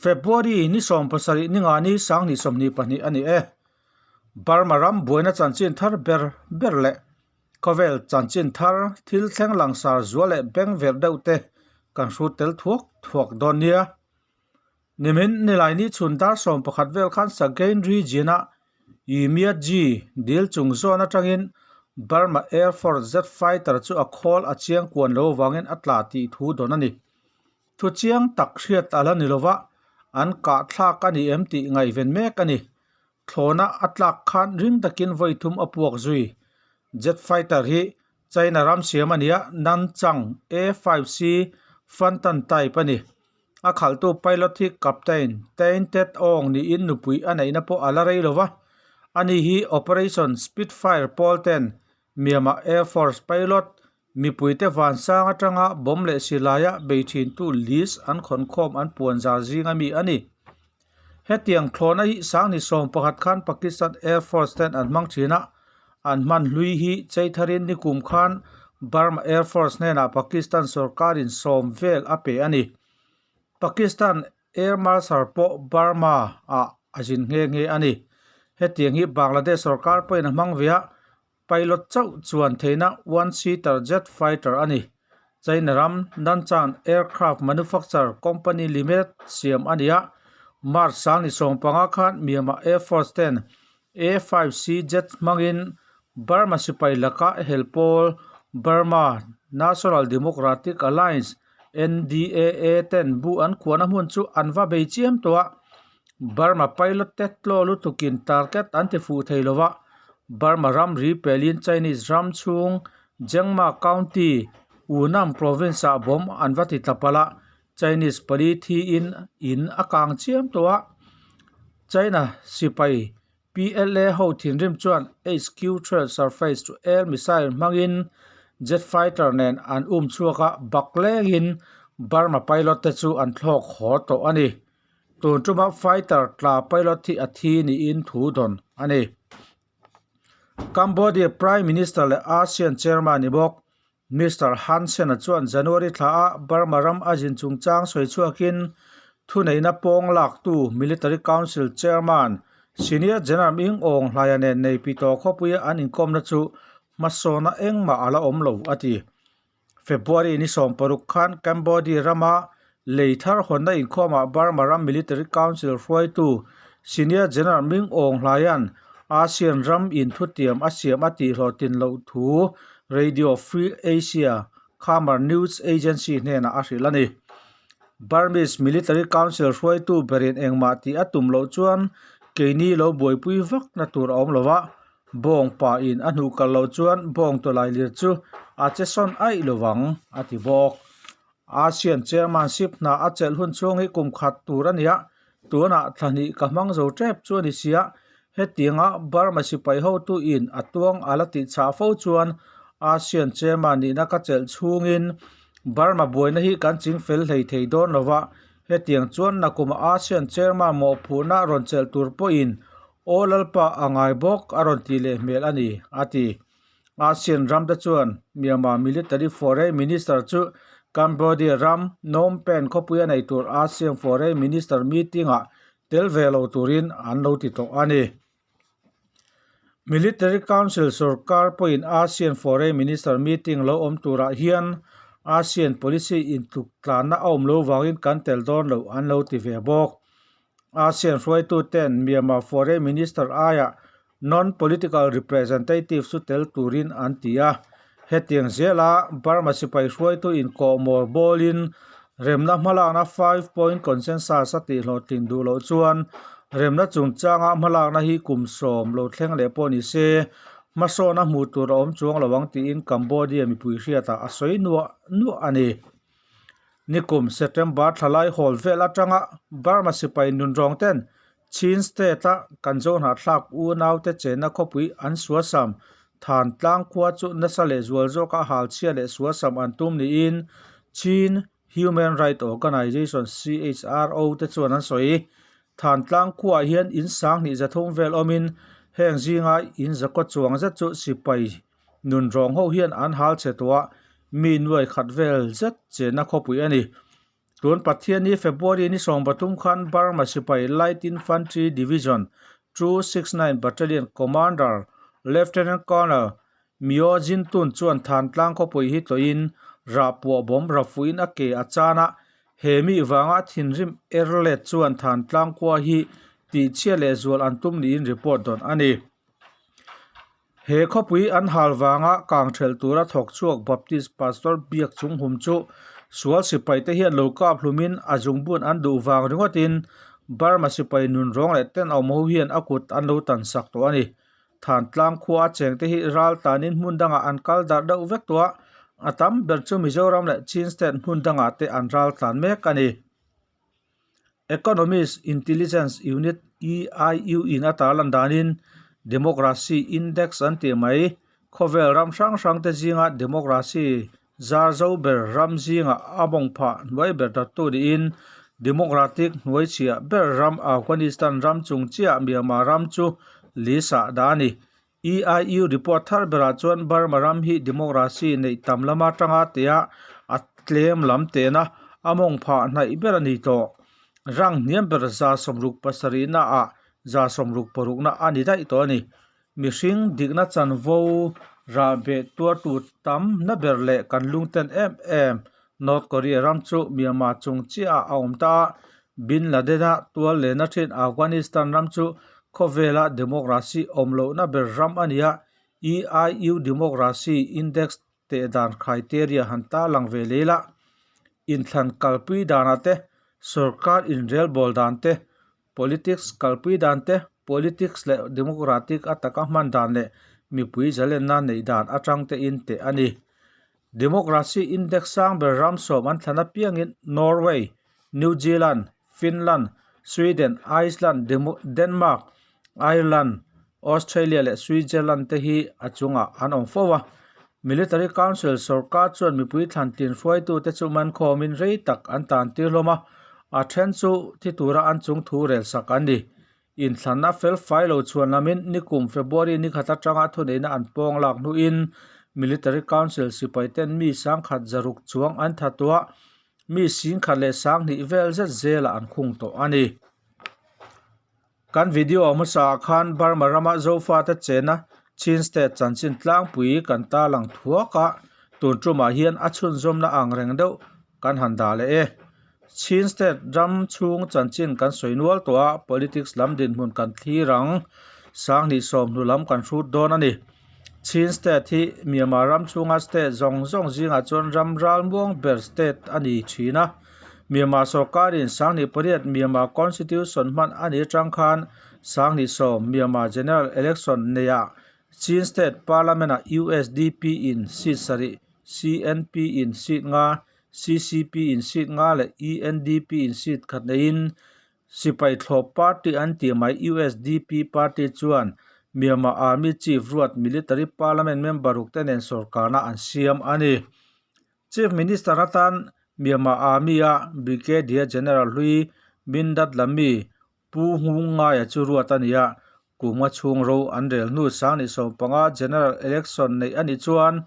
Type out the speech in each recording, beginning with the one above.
February ni 17 ninga ni 2022 a ni e. Burma ram buaina chanchin thar ber ber leh khawvel chanchin thar thil thleng langsar zual leh beng verh deuh te kan hrut tel thuak thuak dawn nia. Nimin Nilaini chhun dar 11 vel khan Sagain region-a Yimyatji dil chung zawn atangin Burma Air Force jet fighter chu a khawl a chiang kuan lo vangin a tla tih thu dawn a ni. Thu chiang tak hriat a la ni lova, an kah thlak a ni em tih ngaihven mek a ni. Thlawna a tlak khan ring takin vawi thum a puak zui. Jet fighter hi China ram siam a ni a, Nanchang A-5C Fantan type a ni. A khalhtu pilot hi Captain Tain Tet Aung niin nupui a neihna pawh a la rei lova. Ani hi Operation Spitfire pawl ten Myanmar Air Force pilot Mipuite vansang atanga bomb leh silaia bei thintu list an khawnkhawm an puan zar zinga mi a ni. Hetiang thlawhna hi Sangni 11 khan Pakistan Air Force ten an hmang thin a, an hman hlui hi cheitharin nikum khan Burma Air Force hnenah Pakistan sorkarin sawm vel a pe a ni. Pakistan Air Marshal pawh Burma ah a zin nghe nghe a ni. Hetiang hi Bangladesh sorkar pawhin a hmang ve a, Pilot chauh chuan theihna one-seater jet fighter a ni. China ram Nanchang Aircraft Manufacture Company Limited siam a ni a, March 2015 khan Myanmar Air Force ten A-5C jet hmangin Burma sipai laka hel pawl Burma National Democratic Alliance, NDAA, ten bu an khuahna hmun chu an va bei chiam tawh a. Burma pilot te tlaw lutukin target an ti fuh thei lo va, Burma ram ri pelin Chinese ram chhung Zhengma County, Yunnan Province ah bomb an va ti tla palh a, Chinese pali thiin in a kang chiam tawh a, China sipai PLA ho thinrim chuan HQ Trail Surface to Air Missile hmangin jet fighter nen an um chhuak a, bak lengin Burma pilot te chu an thlawk haw tawh a ni. Tun tuma fighter tla pilot hi a thi niin thu dawn a ni. Cambodia Prime Minister leh ASEAN Chairman ni bawk Mister Hun Sen-a chuan January thla a Burma ram a zin chungchang sawi chhuakin thuneihna pawng laktu Military Council Chairman Senior General Ming Aung Hlaia nen nei pi tawh khawpuia an inkawmna chu hmasawna engmah a la awm lo a ti. February ni 16 khan Cambodia rama lei thar hawnna inkhawmah Burma ram Military Council hruaitu Senior General Ming Aung Hlaia'n ASEAN ram in thutiam a siam a tihhlawhtlin loh thu Radio Free Asia Khmer News Agency hnenah a hrilh a ni. Burmese Military Council hruaitu berin engmah tih a tum loh chuan keini lo buaipui vakna tur a awm lo va, Bawng pa in a hnuh kal loh chuan bawng tawlai lir chu a che sawn aih lo vang, a ti bawk. ASEAN Chairmanship hna a chelh hun chhung hi kum khat tur a ni a, tunah thla hnih ka hmang zo tep chu a ni sia, hetianga Burma sipai hotu in a tuang a la tih chhah fo chuan ASEAN Chairman nihna ka chelh chhungin Burma buaina hi kan ching fel hlei thei dawn lo va, hetiang chuan nakuma ASEAN Chairman mawhphurhna rawn chelh tur pawhin Aw Lalpa a ngai bawk a rawn tih leh hmel a ni, a ti. ASEAN ram te chuan Myanmar Military Foreign Minister chu Cambodia ram Phnom Penh khawpui a nei tur ASEAN Foreign Minister meeting-ah tel ve lo turin an lo ti tawh a ni. Military Council sorkar pawhin ASEAN Foreign Minister meeting lo awm turah hian ASEAN policy intluktlana a awm lo vangin kan tel dawn lo an lo ti ve bawk. ASEAN hruaituten Myanmar Foreign Minister aiah non-political representative chu tel turin an ti a. Hetiang zela Burma sipai hruaitu inkawhmawr bawlin remna hmalakna five-point consensus a tihhlawhtlin duh loh chuan remna chungchanga hmalakna hi kum sawm lo thleng leh pawh ni se, hmasawna hmuh tur a awm chuang lo ang tiin Cambodia mipui hriatah a sawi nuah nuah a ni. Nikum September thlalai hawl vel atanga Burma sipai nunrawng ten Chin State a kan Zohnahthlak unaute chenna khawpui an suasam than tlang khua chu nasa leh zual zawka halchhia leh suasam an tum niin Chin Human Right Organization, CHRO, te chuan an sawi. Than tlang khuaah hian in sanghnih zathum vel awmin heng zinga in zakaw chuang zet chu sipai Nunrawng ho hian an hal chhe tawh a, mi nuai khat vel zet chenna khawpui a ni. Tun Pathianni February ni 13 khan Burma sipai Light Infantry Division 269 Battalion Commander Lieutenant Colonel Myo Zin Tun chuan Thantlang khawpui hi tlawhin rah puah bawm rafuin a ke a chan a, he mi vanga thinrim erlet chuan Thantlang khua hi tihchhia leh zual an tum niin report dawn a ni. He khawpui an hal vanga kang thelh tura thawk chhuak Baptist Pastor Biak Chunghum chu sual sipai te hian lo kap hlumin a zungbun an duh vang ringawtin Burma sipai nun rawng leh tenawm ho hian a kut an lo tan sak tawh a ni. Thantlang khua a chengte hi ral tanin hmun dangah an kal darh deuh vek tawh a, a tam ber chu Mizoram leh Chin State hmun dangah te an ral tlan mek a ni. Economist Intelligence Unit, EIU, in a tarlan danin Democracy Index an tih mai. Khawvel ram hrang hrang te zinga democracy zar zo ber ram zingah a mawng phah hnuai ber dattu niin democratic hnuai chhiah ber ram Afghanistan ram chung chiah Myanmar ram chu list ah dah a ni. EIU report thar berah chuan Burma ram hi democracy neih tam lama tanga tia a tlem lam tena a mawng phah hnaih ber a ni tawh. Rang hniam ber 67% ah 66% a ni daih tawh a ni. Mihring dikna chanvo rahbeh tuartu tam na ber leh kan lungten em em North Korea ram chu Myanmar chung chiahah a awm ta a, Bin Laden-a tual lehna thin Afghanistan ram chu khawvela democracy awm lohna ber ram a ni a, EIU Democracy Index teh dan criteria han tarlang ve leh ila, inthlan kalpui danah te, sorkar inrelbawl dan te, Politics kalpui dan te, politics leh democratic a taka hman dan leh mipui zalenna neih dan atang te in teh a ni. Democracy index sang ber ram sawm an thlan apiangin Norway, New Zealand, Finland, Sweden, Iceland, Denmark, Ireland, Australia leh Switzerland te hi a chungah an awm fo a. Military Council sorkar chuan mipui thlantlin hruaitute chu mankhawmin rei tak an tan tir hlawm a, a then chu thi tura an chung thu rel sak an ni. Inthlanna fel fai lo chhuan lamin nikum February nikhat atanga thuneihna an pawng lak hnuin Military Council sipaiten mi sangkhat zaruk chuang an tha tawh a, mi singkhat leh sanghnih vel zet zelah an khung tawh a ni. Kan video hmasa ah khan Burma rama Zofate chena Chin State chanchin tlangpui kan tarlang thuak a, tun tumah hian a chhunzawmna ang reng deuh kan han dah leh e. Chin State ram chhung chanchin kan sawi nual tawh a, politics lam dinhmun kan thlir ang, sanghnih sawmhnu lam kan hrut dawn a ni. Chin State hi Myanmar ram chhunga state zawng zawng zingah chuan ram ralmuang ber state a ni thin a. Myanmar sorkarin 18 Myanmar Constitution hman a nih atang khan 30 Myanmar General Election neiah Chin State Parliament-ah usdp in seat sarih, CNP in seat nga, CCP in seat nga leh ENDP in seat khat neiin Sipai thlawp party an tih mai usdp party chuan Myanmar Army Chief ruat Military Parliament member ruk te nen sorkarna an siam a ni. Chief Minister atan Myanmar Army-a Brigadier General hlui Mindat Lami Pu Hung Ngaia chu ruat a ni a, kum nga chhung ro an rel hnu 2015 General Election neih a nih chuan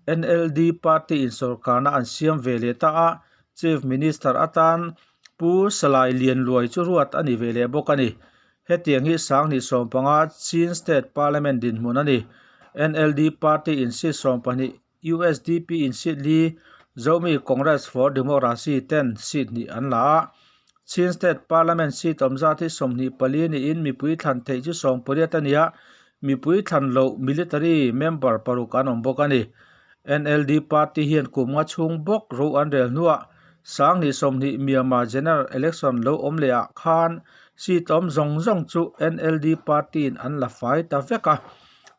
NLD party-in sorkarna an siam ve leh ta a, Chief Minister atan Pu Salai Lian Luai chu ruat a ni ve leh bawk a ni. Hetiang hi 2015 Chin State Parliament dinhmun a ni. NLD party-in seat 12 usdp in seat li, Zomi Congress for Democracy ten seat hnih an la a. Chin State Parliament seat awm zat hi 24 niin mipui thlan theih chu 18 a ni a, mipui thlan loh military member paruk an awm bawk a ni. NLD party hian kum nga chhung bawk ro an rel hnuah 2020 Myanmar General Election lo awm leh ah khan seat awm zawng zawng chu NLD party in an la fai ta vek a.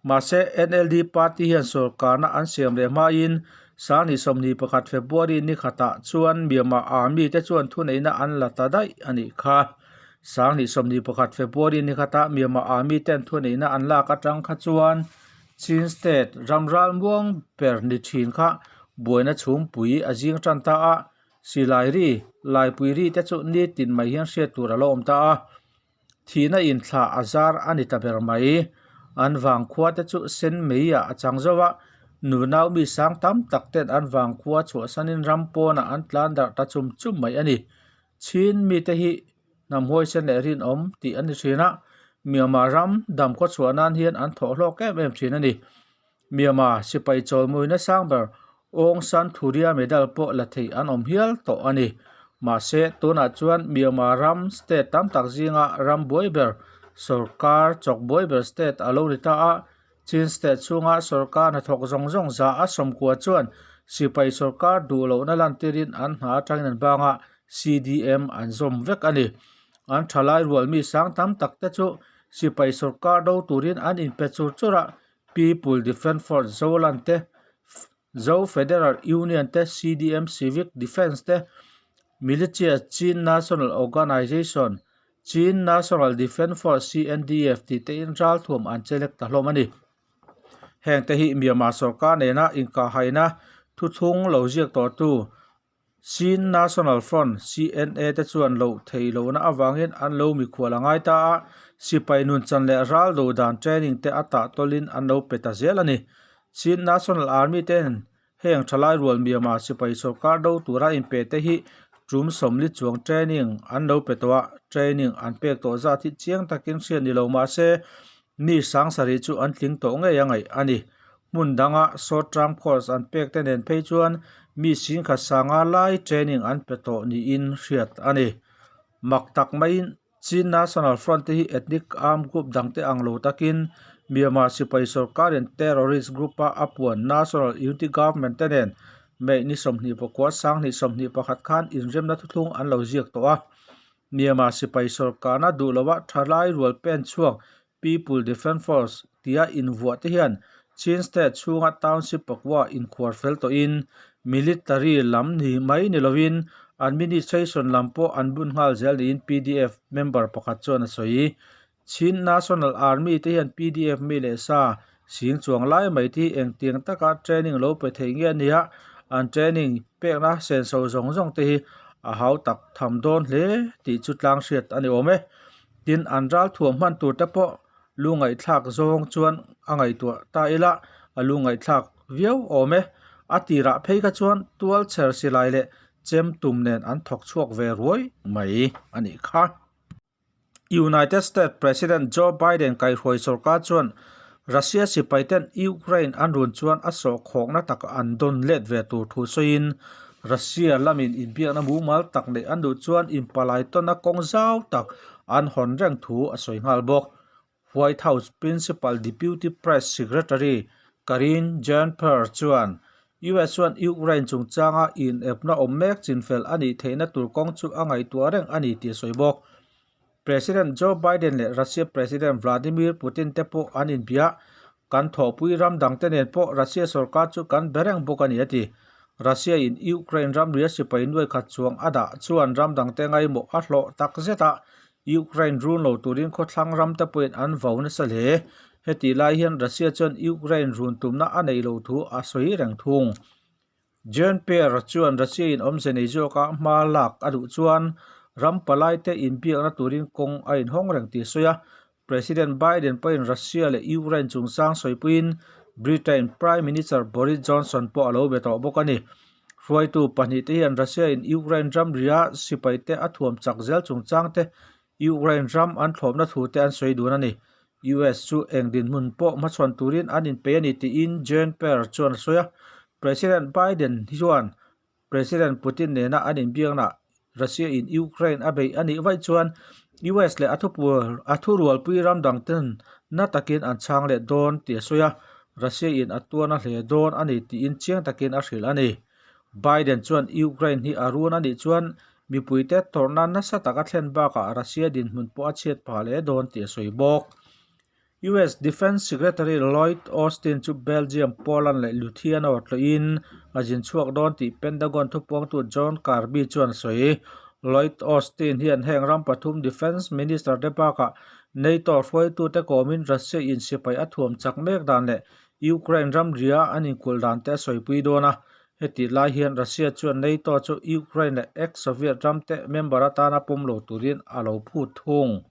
Mahse, NLD party hian sorkarna an siam leh hmain 2021 February ni khatah chuan Myanmar Army te chuan thuneihna an la ta daih a nih kha. 2021 February ni khatah Myanmar Army ten thuneihna an lak atang kha chuan Chin State ram ralmuang ber ni thin kha buaina chhumpui a zing tan ta a, silai ri, laipui ri te chu nitin mai hian hriat tur a lo awm ta a. Thihna inthlah a zar a ni ta ber mai. An vang khua te chu sen mei ah a chang zo a. Nunau mi sang tam tak ten an vangkhua chhuahsanin ram pawnah an tlan darh ta chum chum mai a ni. Chin mite hi hnam huaisen leh rinawm tih a ni thin a, Myanmar ram dam khaw chhuah nan hian an thawh hlawk em em thin a ni. Myanmar sipai chawlmuina sang ber Aung San Thuria medal pawh la thei an awm hial tawh a ni. Mahse, tunah chuan Myanmar ram state tam tak zinga ram buai ber sorkar chawk buai ber state a lo ni ta a, Chin state chhunga sorkar hnathawk zawng zawng za a sawmkua chuan sipai sorkar duh lohna lantirin an hna atangin an bang a, CDM an zawm vek a ni. An thalai rual mi sang tam tak te chu sipai sorkar do turin an inpe chur chur a, People Defence Force Zoland te, Zo Federal Union te, CDM Civic Defence te, Militia Chin National Organization, Chin National Defence Force, CNDF, tih te in ralthuam an chelek ta hlawm a ni. Heng te hi Myanmar sorkar nena inkahhaina thuthlung lo ziak tawhtu Chin National Front, CNA, te chuan loh theih lohna avangin an lo mikhual a ngai ta a, sipai nunchan leh ral do dan training te a tah tawlhin an lo pe ta zel a ni. Chin National Army ten heng thalai rual Myanmar sipai sorkar do tura inpe te hi tum sawmli chuang training an lo pe tawh a, training an pek tawh zat hi chiang takin hriat ni lo mah se mi sang sarih chu an tling tawh ngei a ngaih a ni. Hmun danga short term course an pek te nen phei chuan mi singkhat sanga lai training an pe tawh niin hriat a ni. Mak tak maiin Chin National Front te hi ethnic armed group dangte ang lo takin Myanmar sipai sorkarin terrorist group a a puan National Unity Government te nen May ni 29 2021 khan inremna thuthlung an lo ziak tawh a. Myanmar sipai sorkarna duh loha thalai rual pen chhuak People Defence Force tia invuah te hian Chin State chhunga township pakua inkhuar fel tawhin military lam ni mai ni lovin administration lam pawh an bun nghal zel niin PDF member pakhat chuan a sawi. Chin National Army te hian PDF mi leh sa sing chuang lai mai te hi engtiang taka training lo pe thei nge nia an training pekna senso zawng zawng te hi a hau tak tham dawn hle tih chu tlang hriat a ni awm e. Tin, an ral thuam hman tur te pawh lu ngaihthlak zawng chuan a ngaihtuah ta ila, a lu ngaihthlak viau awm e. A tirah phei kha chuan tual chher silai leh chem tum nen an thawk chhuak ve ruai mai a nih kha. United States President Joe Biden kaihruai sorkar chuan Russia sipai ten Ukraine an run chuan a sawhkhawkna tak an dawn let ve tur thu sawiin Russia lamin inbiakna mumal tak neih an duh chuan inpalai tawna kawng zau tak an hawn reng thu a sawi nghal bawk. White House Principal Deputy Press Secretary Karine Jean-Pierre chuan US chuan Ukraine chungchanga inepna awm mek chinfel a nih theihna tur kawng chu a ngaihtuah reng a ni tih a sawi bawk. President Joe Biden leh Russia President Vladimir Putin te pawh an inbia. Kan thawhpui ram dangte nen pawh Russia sorkar chu kan be reng bawk a ni a ti. Russia in Ukraine ramria sipai nuai khat chuang a dah chuan ram dangte ngaimawh a hlawh tak zet a, Ukraine run lo turin khawthlang ramte pawhin an vo nasa hle. Hetih lai hian Russia chuan Ukraine run tumna a neih loh thu a sawi reng thung. Jean Pierre chuan Russia in awmze nei zawka hma lak a duh chuan ram palaite inbiakna turin kawng a inhawng reng tih a sawi a. President Biden pawhin Russia leh Ukraine chungchang sawipuiin Britain Prime Minister Boris Johnson pawh a lo be tawh bawk a ni. Hruaitu pahnihte hian Russia in Ukraine ramria sipaite a thuam chak zel chungchangte Ukraine ram an thlawpna thu te an sawi dun a ni. US chu eng dinhmun pawh hmachhawn turin an inpeih a ni tiin Jean Pierre chuan a sawi a. President Biden hi chuan President Putin nena an inbiaknaah Russia in Ukraine a beih a nih vaih chuan US leh a a thurualpui ram dang ten na takin an chhang leh dawn tih a sawi a. Russia in a tuarna hle dawn a ni tiin chiang takin a hrilh a ni. Biden chuan Ukraine hi a run a nih chuan Mipuite tawrhna nasa taka thlen bakah Russia dinhmun pawh a chhiat phah leh dawn tih a sawi bawk. US Defence Secretary Lloyd Austin chu Belgium, Poland leh Lithuania tlawhin a zin chhuak dawn tih Pentagon thupuangtu John Kirby chuan a sawi. Lloyd Austin hian heng ram pathum Defence Minister te bakah NATO hruaitute kawmin Russia in sipai a thuam chak mek dan leh Ukraine ramria an inkulh dan te a sawipui dawn a. Hetih lai hian Russia chuan NATO chu Ukraine leh ex-Soviet ramte member atana pawm lo turin a lo phut thung.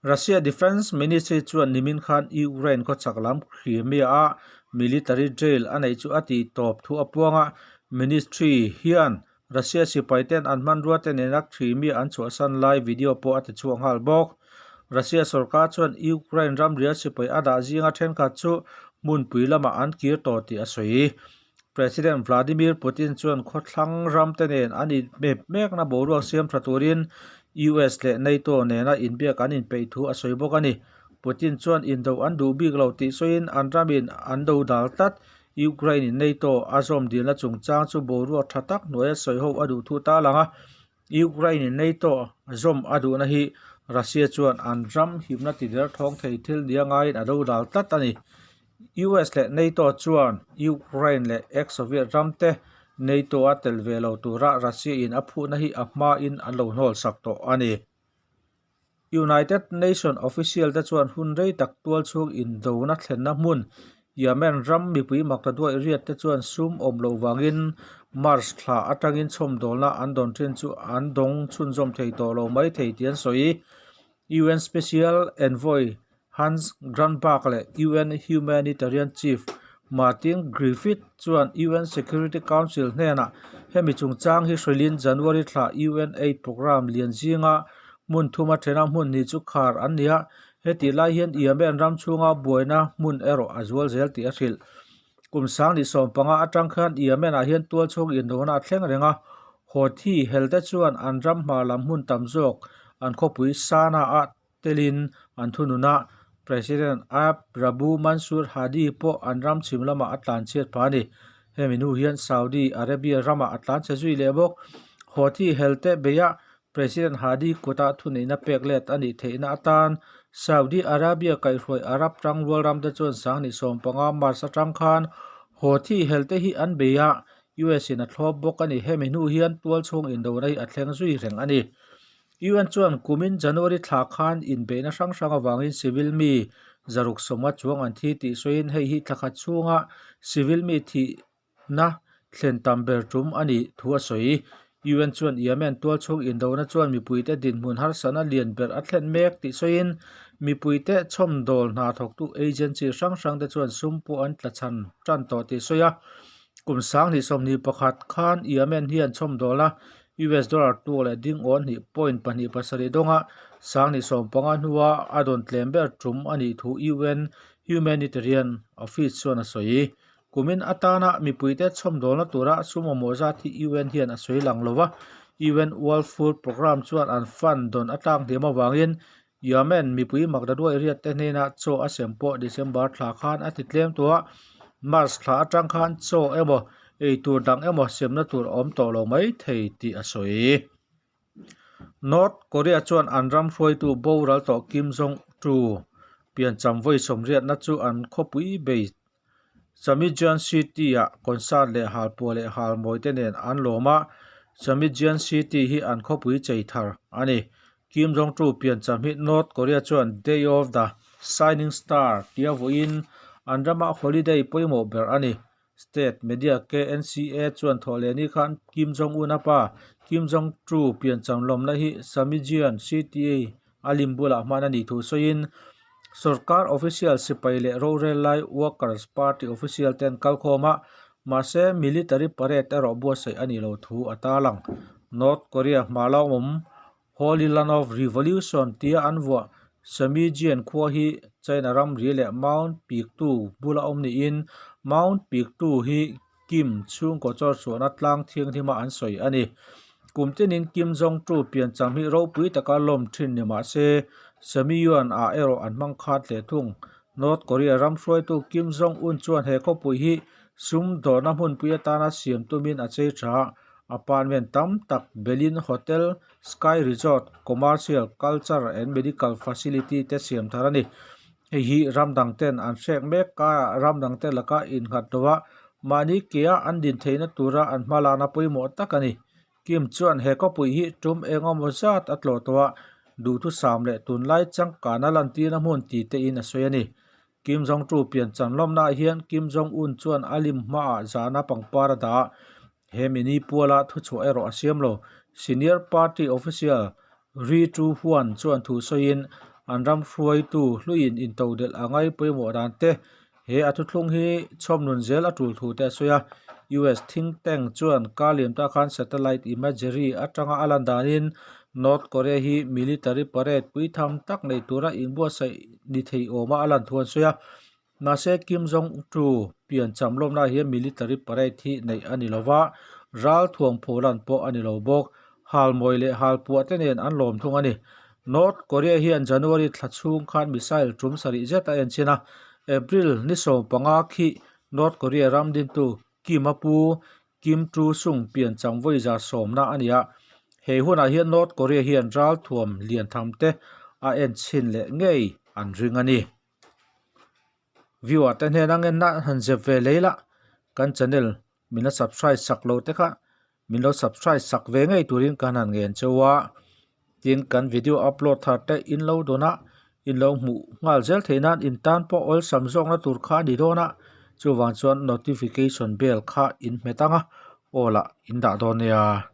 Russia Defence Ministry chuan nimin khan Ukraine khawchhak lam Crimea-a military drill a neih chu a tih tawp thu a puang a, Ministry hian Russia sipai ten an hmanrua te nena Crimea an chhuahsan lai video pawh a ti chhuak nghal bawk. Russia sorkar chuan Ukraine ramria sipai a dah zinga thenkhat chu hmunpui lamah an kir tawh tih a sawi. President Vladimir Putin chuan khawthlang ram te nen an inhmep mekna boruak siam tha turin US leh NATO nena inbiak an inpeih thu a sawi bawk a ni. Putin chuan indo an duh bik lo tih sawiin an ramin an do dal tlat. Ukraine in NATO a zawm dilna chungchang chu boruak tha tak hnuaia sawi ho a duh thu ta lang a. Ukraine in NATO zawm a duhna hi Russia chuan an ram himna tider thawng thei thil nia ngaiin a do dal tlat a ni. US leh NATO chuan Ukraine leh ex-Soviet ram te NATO a tel ve lo tura Russia in a phuhna hi a hmain an lo hnawl sak tawh a ni. United Nation official te chuan hun rei tak tual chhung indona thlenna hmun Yemen ram mipui makta duai riat te chuan sum awm loh vangin March thla atangin chhawmdawlna an dawn thin chu an dawng chhunzawm thei tawh lo mai thei tih an sawi. UN Special Envoy Hans Grundberg leh UN Humanitarian Chief Martin Griffith chuan UN Security Council hnenah hemi chungchang hi hrilhin January thla UN Aid Programme lian zinga hmun thuma thena hmun hnih chu khar an ni a, hetih lai hian Yemen ram chhunga buaina hmun erawh a zual zel tih a hrilh. Kum 2015 atang khan Yemen-ah hian tual chhung indona a thleng reng a, Houthi helte chuan an ram hma lam hmun tam zawk an khawpui Sanaa-a telin an thunun a, President Abd Rabu Mansour Hadi pawh an ram chhim lamah a tlanchhiat phah a ni. Hemi hnu hian Saudi Arabia ramah a tlanchhe zui leh bawk. Houthi helte beia President Hadi kuta thuneihna pek let a nih theihna atan Saudi Arabia kaihhruai Arab tangrual ramte chuan 2015 March atang khan Houthi helte hi an bei a, US in a thlawp bawk a ni. Hemi hnu hian tual chhung indona hi a thleng zui reng a ni. UN chuan kumin January thla khan inbeihna hrang hrang avangin civil mi zaruk sawma chuang an thi tih sawiin hei hi thla khat chhunga civil mi thihna thlen tam ber tum a nih thu a sawi. UN chuan Yemen tualchhung indona chuan mipuite dinhmun harsatna lian ber a thlen mek tih sawiin mipuite chhawmdawl hna thawktu agency hrang hrangte chuan sum pawh an tla chhan tan tawh tih sawi a. Kum 2021 khan Yemen hian chhawmdawl a US dollar tuk leh ding awn hnih point pahnih pasarih dawnga 2015 hnua a dawn tlem ber tum a nih thu UN Humanitarian Office chuan a sawi. Kumin atana mipuite chhawmdawlna tura sum mamawh zat hi UN hian a sawi lang lo va, UN World Food Programme chuan an fund dawn a tlak hniam avangin Yemen mipui Magdaduai riat te hnena chaw a sem pawh December thla khan a ti tlem tawh a, March thla atang khan chaw emaw eitur dang emaw semna tur a awm tawh lo mai thei tih a sawi. North Korea chuan an ram hruaitu boral tawh Kim Jong-tu piancham vawi sawmriatna chu an khawpui bei Chamijian City-ah concert leh halpuah leh halmawi te nen an lawm a, Chamijian City hi an khawpui chei thar a ni. Kim Jong-tu piancham hi North Korea chuan Day of the Shining Star tia vawiin an rama holiday pawimawh ber a ni. State media KNCA chuan thawhlehni khan Kim Jong-un-a pa Kim Jong-tu piancham lawmna hi Chamijian City A lim bulah hman a nih thu sawiin sorkar official sipai leh rorel lai Workers Party official te an kal khawm a, mahse military parade erawh buatsaih a nih loh thu a tarlang. North Korea hma la awm Holy Land of Revolution tia an vuah Samijian khua hi China ramri leh Mount Paektu bula awm niin Mount Paektu hi Kim chhungkaw chawrchhuahna tlang thianghlima an sawi a ni. Kum tinin Kim Jong-tu piancham hi ropui taka lawm thin ni mah se, Semiyuan-ah erawh an hmang khat hle thung. North Korea ram hruaitu Kim Jong-un chuan he khawpui hi sum dawrna hmunpui atana siam tumin a chei tha. Apartment tam tak Berlin Hotel, Sky Resort, Commercial, Culture and Medical Facility te siam thar a ni. Hei hi ram dang ten an hrek mek karah ram dang te laka innghat lo a, mahni kea an din theihna tura an hma lakna pawimawh tak a ni. Kim chuan he khawpui hi tum eng emaw zat a tlawh tawh a, duhthusam leh tunlai changkana lantirna hmun ti tein a sawi a ni. Kim Jong-tu piancham lawmnaah hian Kim Jong-un chuan a lim hmaah zahna pangpar a dah a, he mini puala thuchhuah erawh a siam lo. Senior party official Ri Chu Huan chuan thu sawiin An ram hruaitu hluiin intodelh a ngai pawimawh dan te, he a thuthlung hi chhawmnun zel a tul thu te a sawi a. US think tank chuan kar liam ta khan satellite imagery atanga a lan danin North Korea hi military parade puitham tak nei tura inbuatsaih ni thei awma a lan thu an sawi a. Mahse Kim Jong Tu pian cham lawmna hian military parade hi neih a ni lova, ral thuam pholan pawh a ni lo bawk. Halmawi leh halpuah te nen an lawm thung a ni. North Korea hian January thla chhung khan missile tum sarih zet a enchin a, April ni 15 khi North Korea ram dintu Kim a pu Kim Tu Sung pian cham vawi za sawmna a ni a. He hunah hian North Korea hian ral thuam lian tham te a enchin leh ngei an ring a ni. Viewer te hnen ang enna han zep ve lei la, kan channel min la subscribe sak lo te kha min lo subscribe sak ve ngei turin kan han ngen cheu a, tin kan video upload thar te in lo dawn a, in lo hmuh nghal zel theih nan in tan pawh awlsam zawkna tur kha a ni dawn a, chuvang chuan notification bell kha in hmet ang a, aw lah in dah dawn nia.